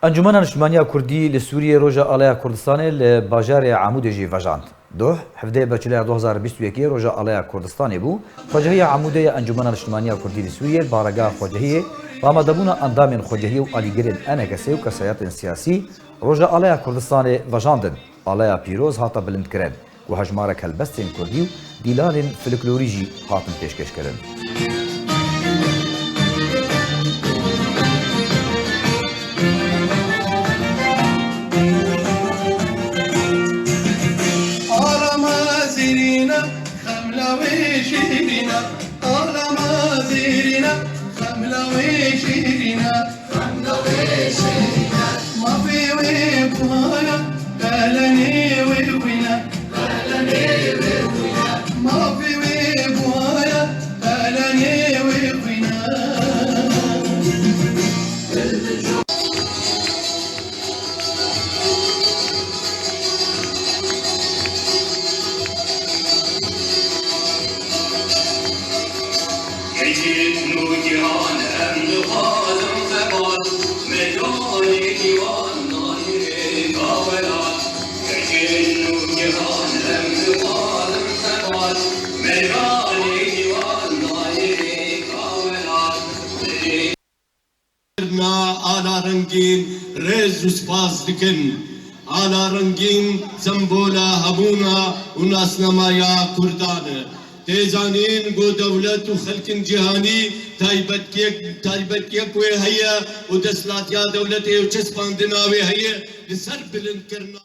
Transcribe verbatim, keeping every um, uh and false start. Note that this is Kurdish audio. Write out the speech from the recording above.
Encûmena Niştimaniya Kurdî li Sûriyê Roja Alaya Kurdistanê li bajarê Amûdê jî vejand. Doh, hevdehê Beçileya du hazar bîst û yekê Roja Alaya Kurdistanê bû. Xwecehiya Amûdê ya Encûmena Niştimaniya Kurdî li Sûriyê, baregeha xwecehiyê, bi amadebûna endamên xwecehiyê û alîgirên E N K S û kesayetên siyasî, Roja Alaya Kurdistanê vejandin. Alaya pîroz hate bilindkirin. Ku hejmarek helbestên kurdî û dîlanên folklorî jî hatin pêşkêşkirin. Alama zîrîna, xemla wê şîrîna, alama zîrîna, xemla wê şîrîna. Mafê wê buhaya, belenê wê xwîna. Mafê wê buhaya, belenê wê xwîna. Keçên nû gihan em dixwazin xebat, meydanê dîwan nayê rêka welat. Keçên nû gihan em dixwazin xebat, meydanê dîwan nayê rêka welat. Kirina Ala Rengîn rêz û spas dikin. Ala Rengîn sembola hebûna û nasnamaya Kurdan e. Tê zanîn ku dewlet û xelkên cîhanî taybetiyek, taybetiyek wê heye û desthilatiya dewletê û çespandina wê heye li ser bilindkirina